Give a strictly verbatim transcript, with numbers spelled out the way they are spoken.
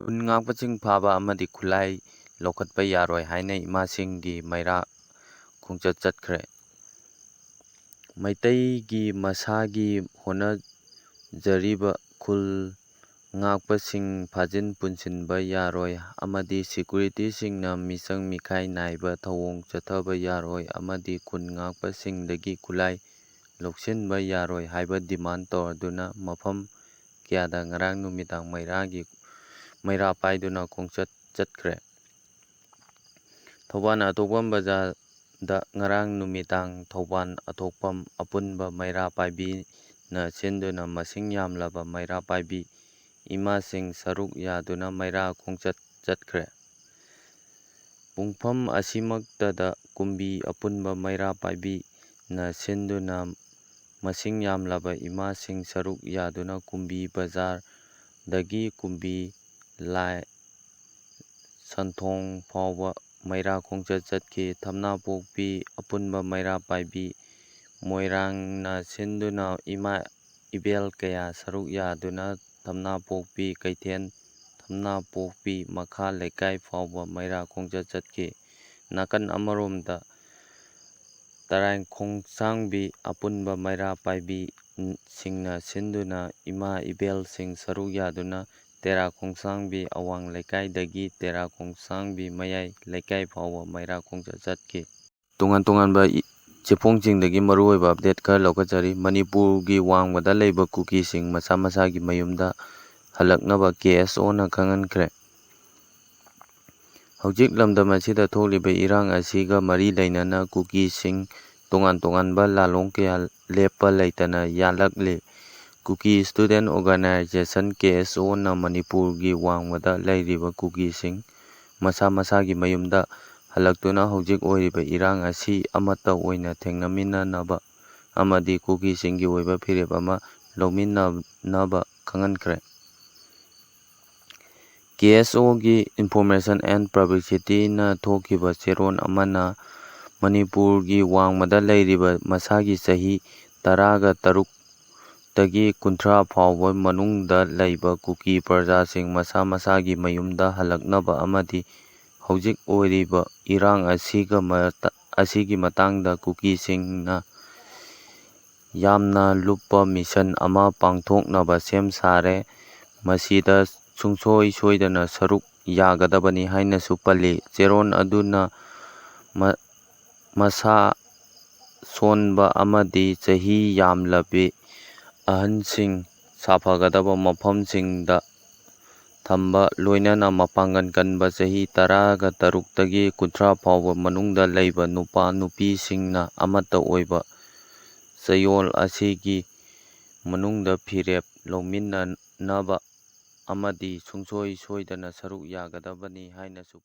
ꯈꯨꯟ ꯉꯥꯛꯄꯁꯤꯡ ꯐꯥꯕ ꯑꯃꯗꯤ ꯈꯨꯠꯂꯥꯏ ꯂꯧꯈꯠꯄ ꯌꯥꯔꯣꯏ ꯍꯥꯏꯅ ꯏꯃꯥꯁꯤꯡꯒꯤ ꯃꯩꯔꯥ ꯈꯣꯡꯆꯠ ꯆꯠꯈ꯭ꯔꯦ꯫ ꯃꯩꯇꯩꯒꯤ ꯃꯁꯥꯒꯤ ꯍꯣꯠꯅꯖꯔꯤꯕ ꯈꯨꯜ ꯉꯥꯛꯄꯁꯤꯡ ꯐꯥꯖꯤꯟ ꯄꯨꯟꯁꯤꯟꯕ ꯌꯥꯔꯣꯏ ꯑꯃꯗꯤ ꯁꯦꯀ꯭ꯌꯨꯔꯤꯇꯤꯁꯤꯡꯅ ꯃꯤꯆꯪ ꯃꯤꯈꯥꯏ ꯅꯥꯏꯕ ꯊꯧꯑꯣꯡ ꯆꯠꯊꯕ ꯌꯥꯔꯣꯏ ꯑꯃꯗꯤ ꯈꯨꯟ ꯉꯥꯛꯄꯁꯤꯡꯗꯒꯤ ꯈꯨꯠꯂꯥꯏ ꯂꯧꯁꯤꯟꯕ ꯌꯥꯔꯣꯏ ꯍꯥꯏꯕ ꯗꯤꯃꯥꯟ ꯇꯧꯗꯨꯅ ꯃꯐꯝ ꯀꯌꯥꯗ ꯉꯔꯥꯡ ꯅꯨꯃꯤꯗꯥꯡ ꯃꯩꯔꯥꯒꯤ, ꯃꯩꯔꯥ ꯄꯥꯏꯗꯨꯅ ꯈꯣꯡꯆꯠ ꯆꯠꯈ꯭ꯔꯦ꯫ ꯊꯧꯕꯥꯜ ꯑꯊꯣꯛꯄꯝ ꯕꯖꯥꯔꯗ ꯉꯔꯥꯡ ꯅꯨꯃꯤꯗꯥꯡ ꯊꯧꯕꯥꯜ ꯑꯊꯣꯛꯄꯝ ꯑꯄꯨꯟꯕ ꯃꯩꯔꯥ ꯄꯥꯏꯕꯤꯅ ꯁꯤꯟꯗꯨꯅ ꯃꯁꯤꯡ ꯌꯥꯝꯂꯕ ꯃꯩꯔꯥ ꯄꯥꯏꯕꯤ ꯏꯃꯥꯁꯤꯡ ꯁꯔꯨꯛ ꯌꯥꯗꯨꯅ ꯃꯩꯔꯥ ꯈꯣꯡꯆꯠ ꯆꯠꯈ꯭ꯔꯦ꯫ ꯄꯨꯡꯐꯝ ꯑꯁꯤꯃꯛꯇꯗ ꯀꯨꯝꯕꯤ ꯑꯄꯨꯟꯕ ꯃꯩꯔꯥ ꯄꯥꯏꯕꯤꯅ ꯁꯤꯟꯗꯨꯅ ꯃꯁꯤꯡ ꯌꯥꯝꯂꯕ ꯏꯃꯥꯁꯤꯡ ꯁꯔꯨꯛ ꯌꯥꯗꯨꯅ ꯀꯨꯝꯕꯤ ꯕꯖꯥꯔꯗꯒꯤ ꯀꯨꯝꯕꯤ ꯂꯥꯏ ꯁꯟꯊꯣꯡ ꯐꯥꯎꯕ ꯃꯩꯔꯥ ꯈꯣꯡꯆꯠ ꯆꯠꯈꯤ꯫ ꯊꯝꯅꯥꯄꯣꯛꯄꯤ ꯑꯄꯨꯟꯕ ꯃꯩꯔꯥ ꯄꯥꯏꯕꯤ ꯃꯣꯏꯔꯥꯡꯅ ꯁꯤꯟꯗꯨꯅ ꯏꯃꯥ ꯏꯕꯦꯜ ꯀꯌꯥ ꯁꯔꯨꯛ ꯌꯥꯗꯨꯅ ꯊꯝꯅꯥꯄꯣꯛꯄꯤ ꯀꯩꯊꯦꯜ, ꯊꯝꯅꯥꯄꯣꯛꯄꯤ ꯃꯈꯥ ꯂꯩꯀꯥꯏ ꯐꯥꯎꯕ ꯃꯩꯔꯥ ꯈꯣꯡꯆꯠ ꯆꯠꯈꯤ꯫ ꯅꯥꯀꯟ ꯑꯃꯔꯣꯝꯗ ꯇꯔꯥꯏ ꯈꯣꯡꯁꯥꯡꯕꯤ ꯑꯄꯨꯟꯕ ꯃꯩꯔꯥ ꯄꯥꯏꯕꯤꯁꯤꯡꯅ ꯁꯤꯟꯗꯨꯅ ꯏꯃꯥ ꯏꯕꯦꯜꯁꯤꯡ ꯁꯔꯨꯛ ꯌꯥꯗꯨꯅ ꯇꯦꯔꯥ ꯈꯣꯡꯁꯥꯡꯕꯤ ꯑꯋꯥꯡ ꯂꯩꯀꯥꯏꯗꯒꯤ ꯇꯦꯔꯥ ꯈꯣꯡꯁꯥꯡꯕꯤ ꯃꯌꯥꯏ ꯂꯩꯀꯥꯏ ꯐꯥꯎꯕ ꯃꯩꯔꯥ ꯈꯣꯡꯆꯠ ꯆꯠꯈꯤ꯫ ꯇꯣꯉꯥꯟ ꯇꯣꯉꯥꯟꯕ ꯏ-, ꯆꯦꯐꯣꯡꯁꯤꯡꯗꯒꯤ ꯃꯔꯨꯑꯣꯏꯕ ꯑꯞꯗꯦꯠ ꯈꯔ ꯂꯧꯈꯠꯆꯔꯤ꯫ ꯃꯅꯤꯄꯨꯔꯒꯤ ꯋꯥꯡꯃꯗ ꯂꯩꯕ ꯀꯨꯀꯤꯁꯤꯡ ꯃꯁꯥ ꯃꯁꯥꯒꯤ ꯃꯌꯨꯝꯗ ꯍꯜꯂꯛꯅꯕ ꯀꯦ ꯑꯦꯁ ꯑꯣꯅ ꯈꯪꯍꯟꯈ꯭ꯔꯦ꯫ ꯍꯧꯖꯤꯛ ꯂꯝꯗꯝ ꯑꯁꯤꯗ ꯊꯣꯛꯂꯤꯕ ꯏꯔꯥꯡ ꯑꯁꯤꯒ ꯃꯔꯤ ꯂꯩꯅꯅ ꯀꯨꯀꯤꯁꯤꯡ ꯇꯣꯉꯥꯟ ꯇꯣꯉꯥꯟꯕ ꯂꯥꯂꯣꯡ ꯀꯌꯥ ꯂꯦꯞꯄ ꯂꯩꯇꯅ ꯌꯥꯠꯂꯛꯂꯤ꯫ ꯀꯨꯀꯤ ꯁ꯭ꯇꯨꯗꯦꯟ ꯑꯣꯔꯒꯅꯥꯏꯖꯦꯁꯟ, ꯀꯦ ꯑꯦꯁ ꯑꯣꯅ ꯃꯅꯤꯄꯨꯔꯒꯤ ꯋꯥꯡꯃꯗ ꯂꯩꯔꯤꯕ ꯀꯨꯀꯤꯁꯤꯡ ꯃꯁꯥ ꯃꯁꯥꯒꯤ ꯃꯌꯨꯝꯗ ꯍꯜꯂꯛꯇꯨꯅ ꯍꯧꯖꯤꯛ ꯑꯣꯏꯔꯤꯕ ꯏꯔꯥꯡ ꯑꯁꯤ ꯑꯃꯠꯇ ꯑꯣꯏꯅ ꯊꯦꯡꯅꯃꯤꯟꯅꯅꯕ ꯑꯃꯗꯤ ꯀꯨꯀꯤꯁꯤꯡꯒꯤ ꯑꯣꯏꯕ ꯐꯤꯔꯦꯞ ꯑꯃ ꯂꯧꯃꯤꯟꯅꯅꯕ ꯈꯪꯍꯟꯈ꯭ꯔꯦ꯫ ꯀꯦ ꯑꯦꯁ ꯑꯣꯒꯤ Information and Publicityꯅ ꯊꯣꯛꯈꯤꯕ ꯆꯦꯔꯣꯜ ꯑꯃꯅ ꯃꯅꯤꯄꯨꯔꯒꯤ ꯋꯥꯡꯃꯗ ꯂꯩꯔꯤꯕ ꯃꯁꯥꯒꯤ ꯆꯍꯤ ꯇꯔꯥꯒ ꯇꯔꯨꯛ ꯇꯒꯤ ꯀꯨꯟꯊ꯭ꯔꯥ ꯐꯥꯎꯕ ꯃꯅꯨꯡꯗ ꯂꯩꯕ ꯀꯨꯀꯤ ꯄ꯭ꯔꯖꯥꯁꯤꯡ ꯃꯁꯥ ꯃꯁꯥꯒꯤ ꯃꯌꯨꯝꯗ ꯍꯜꯂꯛꯅꯕ ꯑꯃꯗꯤ ꯍꯧꯖꯤꯛ ꯑꯣꯏꯔꯤꯕ ꯏꯔꯥꯡ ꯑꯁꯤꯒ ꯃꯔꯛꯇ-, ꯑꯁꯤꯒꯤ ꯃꯇꯥꯡꯗ ꯀꯨꯀꯤꯁꯤꯡꯅ ꯌꯥꯝꯅ ꯂꯨꯞꯄ ꯃꯤꯁꯟ ꯑꯃ ꯄꯥꯡꯊꯣꯛꯅꯕ ꯁꯦꯝ ꯁꯥꯔꯦ꯫ ꯃꯁꯤꯗ ꯁꯨꯡꯁꯣꯏ ꯁꯣꯏꯗꯅ ꯁꯔꯨꯛ ꯌꯥꯒꯗꯕꯅꯤ ꯍꯥꯏꯅꯁꯨ ꯄꯜꯂꯤ꯫ ꯆꯦꯔꯣꯜ ꯑꯗꯨꯅ ꯃ-, ꯃꯁꯥ ꯁꯣꯟꯕ ꯑꯃꯗꯤ ꯆꯍꯤ ꯌꯥꯝꯂꯕꯤ ꯑꯍꯟꯁꯤꯡ ꯁꯥꯐꯒꯗꯕ ꯃꯐꯝꯁꯤꯡꯗ ꯊꯝꯕ, ꯂꯣꯏꯅꯅ ꯃꯄꯥꯡꯒꯜ ꯀꯟꯕ ꯆꯍꯤ ꯇꯔꯥꯒ ꯇꯔꯨꯛꯇꯒꯤ ꯀꯨꯟꯊ꯭ꯔꯥ ꯐꯥꯎꯕ ꯃꯅꯨꯡꯗ ꯂꯩꯕ ꯅꯨꯄꯥ ꯅꯨꯄꯤꯁꯤꯡꯅ ꯑꯃꯠꯇ ꯑꯣꯏꯕ ꯆꯌꯣꯜ ꯑꯁꯤꯒꯤ ꯃꯅꯨꯡꯗ ꯐꯤꯔꯦꯞ ꯂꯧꯃꯤꯟꯅꯅꯕ ꯑꯃꯗꯤ ꯁꯨꯡꯁꯣꯏ ꯁꯣꯏꯗꯅ ꯁꯔꯨꯛ ꯌꯥꯒꯗꯕꯅꯤ ꯍꯥꯏꯅꯁꯨ